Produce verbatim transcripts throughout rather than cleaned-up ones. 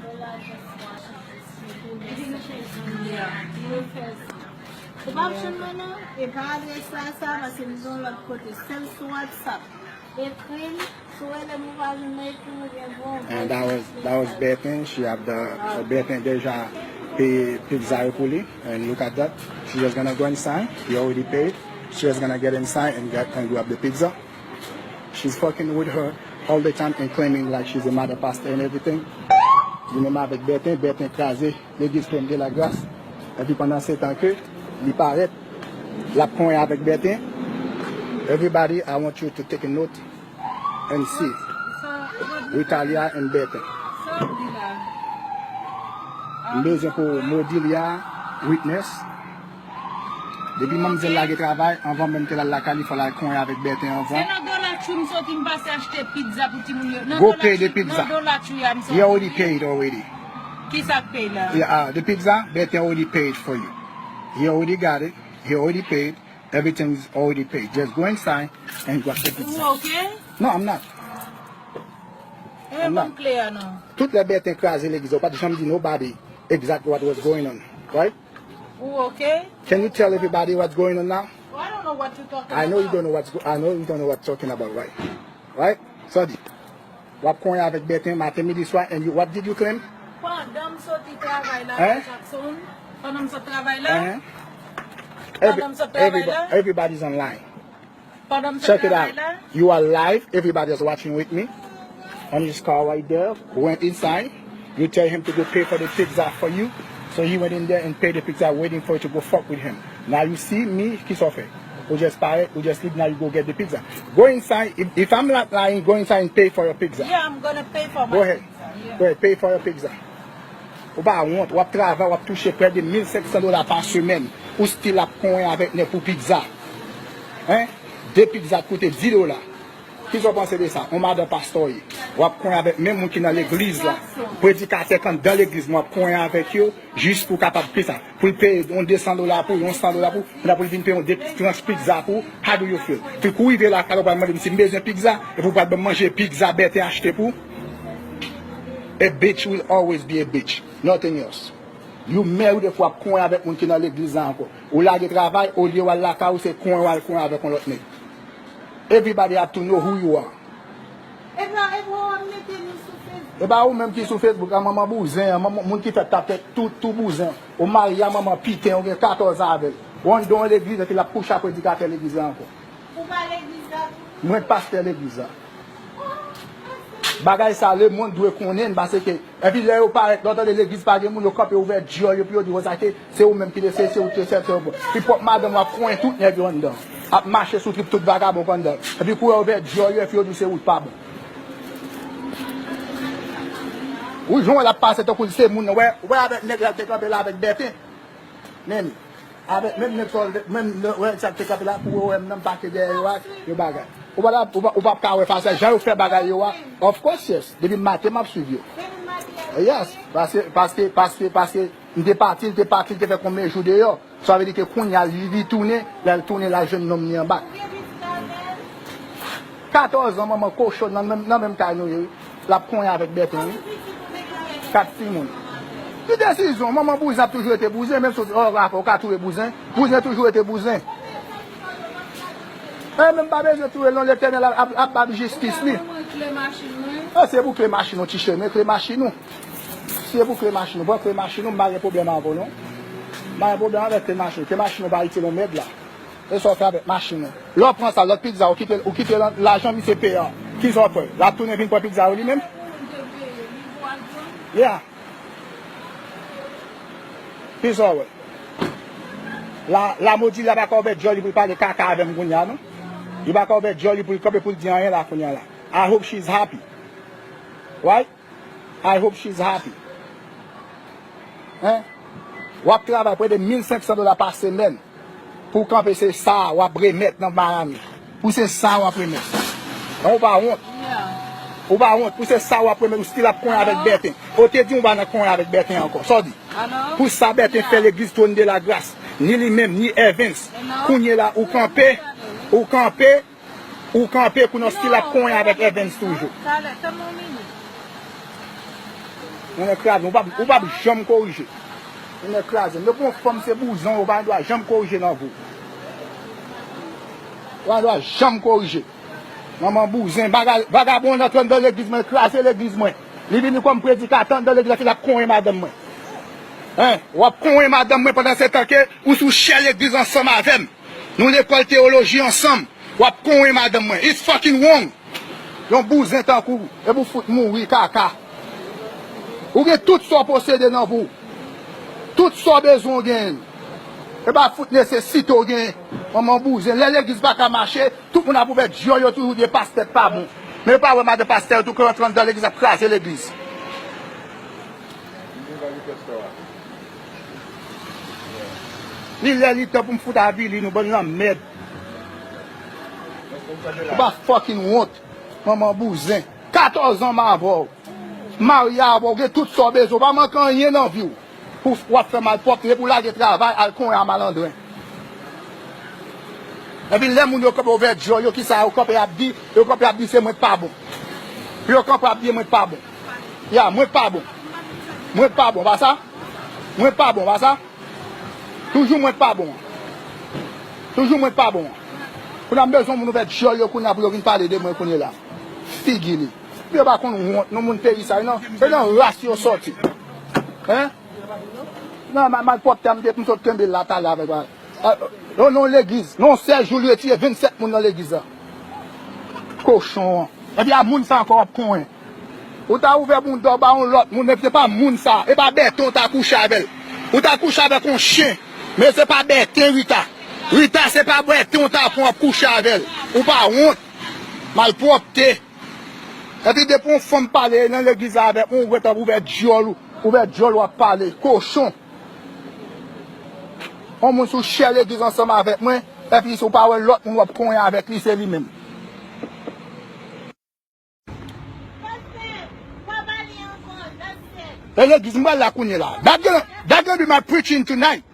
Ou p ap jwenn mwen non? E pa adrès la sa, paske m gen yon lòt kote. Sèl sou WhatsApp. Ekri m, si w rele m ou pa jwenn mwen, ekri m oubyen voye yon And that was, that was Bethen. She have the, so Bethen deja peye pizza yo pou li. And look at that. She's just gonna go inside. He already paid. She's just gonna get inside and get, and grab the pizza. She's fucking with her all the time and claiming like she's a mother pastor and everything. Li menm avèk Bethen, Bethen kraze legliz Trône de la Grâce. Epi pandan se tan ke li parèt, l ap konyen avèk Bethen. Everybody, I want you to take a note and see. Ritalia and Bethen. M bezwen pou Modilia witness. Depi manmzèl lage travay, anvan menm ke l al lakay li, fò l al konyen avèk Bethen anvan. Se nan Dollar Tree m soti, m pase achte pizza pou timoun yo. Nan Go Dollar pay the Tree, pizza. Nan Dollar Tree a m soti. He already paid already. Kisa k pay la? Yeah, uh, the pizza, Bethen already paid for you. He already got it. He already paid. Everything's already paid. Just go inside and grab the pizza. Ou okay? No, I'm not. Enben, I'm not. Ban m kle a non. Tout lè Bethen kraze legliz, ou pa t janm di nobody exactly what was going on, right? Ou okay? Can you tell everybody what's going on now? Oh, I don't know what you're talking about. I know you don't know what's go- I know you don't know what you're talking about, right? Right? Sa w di. W ap konyen avèk Bethen maten, midi, swa, and you, what did you claim? Pandan m soti travay la, Jackson. Pandan m sot travay la. Pandan m sot travay la. Everybody's online. Pandan m sot travay la. Check it out. You are live. Everybody is watching with me. On his car right there. Went inside. You tell him to go pay for the pizza for you. So he went in there and paid the pizza, waiting for you to go fuck with him. Now you see me, kisa w fè? Ou just parèt, ou just leave, now you go get the pizza. Go inside. If, if I'm not lying, go inside and pay for your pizza. Yeah, I'm gonna pay for my pizza. Go ahead. Yeah. Go ahead, pay for your pizza. Ou pa wont, w ap travay, w ap touche prè de mil senk san dola pa semèn. Ou still ap konyen avèk nèg pou pizza. Hein? De pizza t koute dis dola. Kisa w panse de sa? On madan pastè w ye. W ap konyen avèk menm moun ki nan legliz la. Predikatè k anndan legliz, w ap konyen avèk yo jis pou w kapab peye sa. Pou l peye yon de san dola pou, yon san dola pou, kounye a pou l vin peye yon de tranch pizza pou, how do you feel? Pou kou rive lakay ou pral mande m si m bezwen pizza, epi w pral ban m manje pizza Bethen achte pou. A bitch will always be a bitch. Nothing else. You married epi w ap konyen avèk moun ki nan legliz la ankò. Ou lage travay, olye w al lakay ou, se konyen w al konyen avèk yon lòt nèg. Everybody have to know who you are. E pa, e pa w ap mete nou sou Facebook. E pa ou menm ki sou Facebook, a manman bouzen, a manman, moun ki fèt t ap fèt tou, tou bouzen. Ou marye a manman piten, ou gen katòz avè l. Ou anndan yon legliz, epi l ap kouche ak predikatè legliz la ankò. Ou pa legliz la tou? Mwen pastè legliz la. Bagay sa, lemonn dwe konnen, paske epi lè yo parèt, lè w tande legliz pa gen moun, yo kanpe ouvè dyòl yo pou yo di, Wozake, se ou menm ki te se, se ou ki te sèvi, se ou. Pi pwòp madanm w ap konyen tout nèg yo anndan. Ap mache sou trip tout vagabon k anndan. Epi kou yo ouvè dyòl yo, epi yo di w se ou k pa bon. Ou jwenn l ap pase tankou l se moun nan. Wè, wè avèk nèg la te kanpe la avèk Bethen. Men, avèk menm nèg sa, menm wè sa te kanpe la pou wè m nan m pake dèyè yo a, yo bagay. Ou pa, ou pa, ou p ap ka wè fason jan yo fè bagay yo a. Of course, yes. Depi maten m ap swiv yo. Yes. Paske, paske, paske, paske m te pati, l te pati, l te fè konbyen jou deyò. Sa vle di ke kounye a li, li tounen, lè l tounen, l al jwenn nonm li anba. Katòz an, manman kochon nan menm, nan menm kay nou ye, wi. L ap konyen avèk Bethen, wi. Kat timoun. Ki desizyon? Manman bouzen ap toujou rete bouzen, menm si w, w ka touye bouzen. Bouzen toujou rete bouzen. E menm pa bezwen touye l non, Letènèl ap, ap, ap ba l jistis li. E se pou kle machin ou, ti chemen, kle machin ou. Se pou kle machin ou, pran kle machin ou, m pa gen pwoblèm avè w non. M pa gen pwoblèm avèk kle machin ou. Kle machin ou pa itil yon mèd la. E sa w fè avèk machin ou? Lè w pran sa, lòt pizza, ou kite, ou kite lan-, lajan misye peye a. Kisa w fè? L ap tounen vin pran pizza yo li menm? Yeah. Kisa w wè? La, la Modilia pa ka ouvè dyòl li pou l pale kaka avè m kounye a non. Li pa ka ouvè dyòl li pou l kanpe pou l di anyen la kounye a la. I hope she's happy. Right? I hope she's happy. Hein? W ap travay prè de mil senk san dola pa semèn pou w kanpe, se sa w ap remèt nan Miami. Pou se sa w ap remèt. Ou pa wont. Ou pa wont. Pou se sa w ap remèt, ou still ap konyen avèk Bethen. Ou te di w pa nan konyen avèk Bethen ankò. Sa w di? Pou sa Bethen fè legliz Trône de la Grâce, ni li menm, ni Evans. Kounye la, ou kanpe, ou kanpe, Ou kanpe pou nou still ap konyen avèk Evans toujou. Talè, tann yon minit. Moun nèg kraze, ou p ap, ou p ap janm korije. Moun nèg kraze. Depi yon fanm se bouzen, ou pa gen dwa janm korije nan vi w. Ou pa gen dwa janm korije. Manman bouzen, baga-, vagabon an antre anndan legliz mwen, kraze legliz mwen. Li vini kòm predikatè anndan legliz la, epi l ap konyen madanm mwen. Hein? W ap konyen madanm mwen pandan se tan ke ou sou chè legliz ansanm avè m. Nou lekòl teyoloji ansanm. W ap konyen madanm mwen. It's fucking wrong. Yon bouzen tankou w, epi w fout mouri kaka. Ou gen tout sa w posede nan vi w. Tout sa w bezwen w genyen. E pa fout nesesite w genyen. Manman bouzen. Lè legliz pa ka mache, tout moun ap ouvè dyòl yo toujou di pastè k pa bon. Men yo pa wè madan pastè yo tou k rantre anndan legliz ap kraze legliz. Li lè li tan pou m fout avili nou, bann lanmèd. Ou pa fucking wont, manman bouzen. Katòz an m avè w. Marye avè w, gen tout sa w bezwen. Ou pa manke anyen nan vi w. Pou w ap fè malpwòpte, pou w lage travay, al konyen a malandren. Epi lè moun yo kanpe ouvè dyòl yo, kisa yo kanpe ap di? Yo kanpe ap di se mwen k pa bon. Yo kanpe ap di mwen k pa bon. Ya, mwen k pa bon. Mwen k pa bon, pa sa? Mwen k pa bon, pa sa? Toujou mwen k pa bon. Toujou mwen k pa bon. Kounye a m bezwen moun ouvè dyòl yo kounye a pou yo vin pale de mwen kounye la. Figi li. Yo pa konn wont, non, moun peyi sa, e nan, e nan ras yo sòti. Hein? Nan, ma-, malpwòpte a m te, m sot kenbe l la talè avèk, a, o non legliz. Nan yon sèl jou, li retire vennsèt moun nan legliz la. Kochon an. Epi a moun sa ankò w ap konyen. Ou ta ouvè bounda w ba yon lòt moun, men se pa moun sa. E pa Bèten w ta kouche avè l. Ou ta kouche avèk yon chen. Men se pa Bèten, Rita. Rita, se pa Bèten w ta pran w ap kouche avè l. Ou pa wont. Malpwòpte. Epi depi yon fanm pale nan legliz la avèk mwen, ou gentan ouvè dyòl ou, ouvè dyòl w ap pale, kochon. Yon moun sou chè legliz ansanm avèk mwen, epi si w pa wè lòt moun w ap konyen avèk li, se li menm. E legliz m pral la kounye la. That gonna, that gonna be my preaching tonight.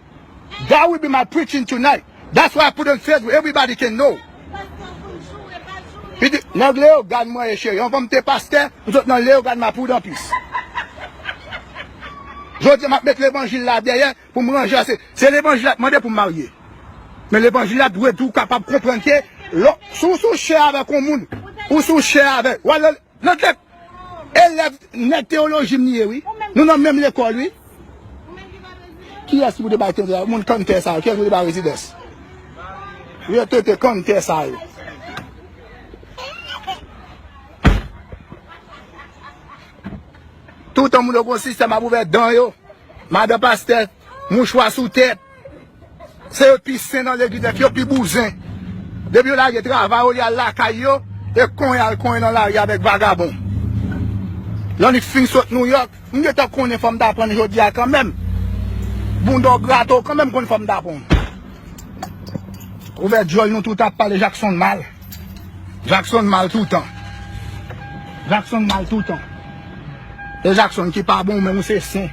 That will be my preaching tonight. That's why I put on Facebook. Everybody can know. Li di, nèg Leyogàn mwen ye cheri. Anvan m te pastè, m sot nan Leyogàn m a Prudampis. Jodi a m ap met levanjil la dèyè pou m ranje se, se levanjil la k mande pou m marye. Men levanjil la dwe tou kapab konprann ke lò, si w sou chè avèk yon moun, ou sou chè avèk, w al nan Nan tèt elèv nèg teyoloji m li ye, wi. Nou nan menm lekòl, wi. Kiyès ki pou te bay tenten sa? Moun kanntè sa yo, kiyès ki pou te bay rezidans? Yo tenten kanntè sa yo. Toutan moun yo gon sistèm ap ouvè dan yo. Madan pastè, mouchwa sou tèt. Se yo pi sen nan legliz, yo pi bouzen. Depi yo lage travay, olye al lakay yo, e konyen al konyen nan lari avèk vagabon. Lannik fin sot Nouyòk, m gentan konnen fò m ta prann jodi a kanmenm. Bounda w grate w kanmenm konn fò m ta prann. Ouvè dyòl nou tout ap pale Jackson mal. Jackson mal toutan. Jackson mal toutan. E Jackson ki pa bon, ou menm ou se sen.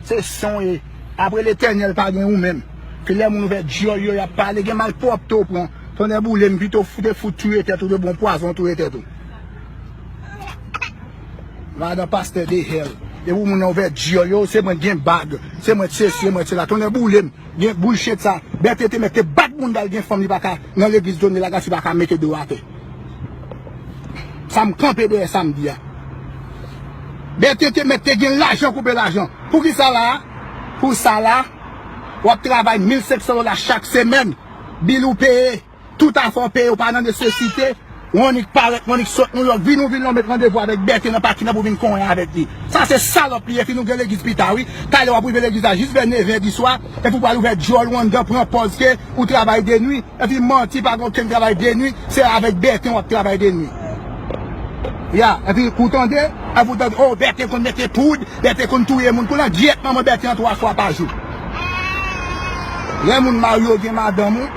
Se sen w ye. Apre Letènèl pa gen ou menm. Ke lè moun ouvè dyòl yo, y ap pale, gen malpwòpte w pran. Tonnè boule m, pito w fout, fout touye tèt ou, de bon pwazon touye tèt ou. Madan pastè de hèl. Depi moun nan ouvè dyòl yo, se mwen gen bag. Se mwen sesi, se mwen sela. Tonnè boule m. Gen bullshit sa. Bète te mèt te bat bounda l, gen fanm li pa ka nan legliz, Donny Lagas li pa ka mete do atè. Sa m kanpe dèyè sa m di a. Bète te mèt te gen lajan koupe lajan. Poukisa la? Pou sa la, w ap travay mil senk san dola chak semèn. Bil ou peye. Tout afè w peye, ou pa nan nesesite. Ou annik parèt, ou annik sot Nouyòk, vin ou vin la, ou met randevou avèk Bète nan pakin nan pou vin konyen avèk li. Sa se salòp li ye, epi nou gen legliz pita, wi. Talè w ap rive legliz la jis vè nèf è di swa, epi w pral ouvè dyòl ou anndan, pran pòz ke ou travay de nwi, epi manti, pa gen okenn travay de nwi, se avèk Bète w ap travay de nwi. Ya, epi ou tande, epi ou tande, oh, Bète konn mete poud, Bète konn touye moun, konn nan gyèt manman Bète an twa fwa pa jou. Lè moun marye w gen madanm ou,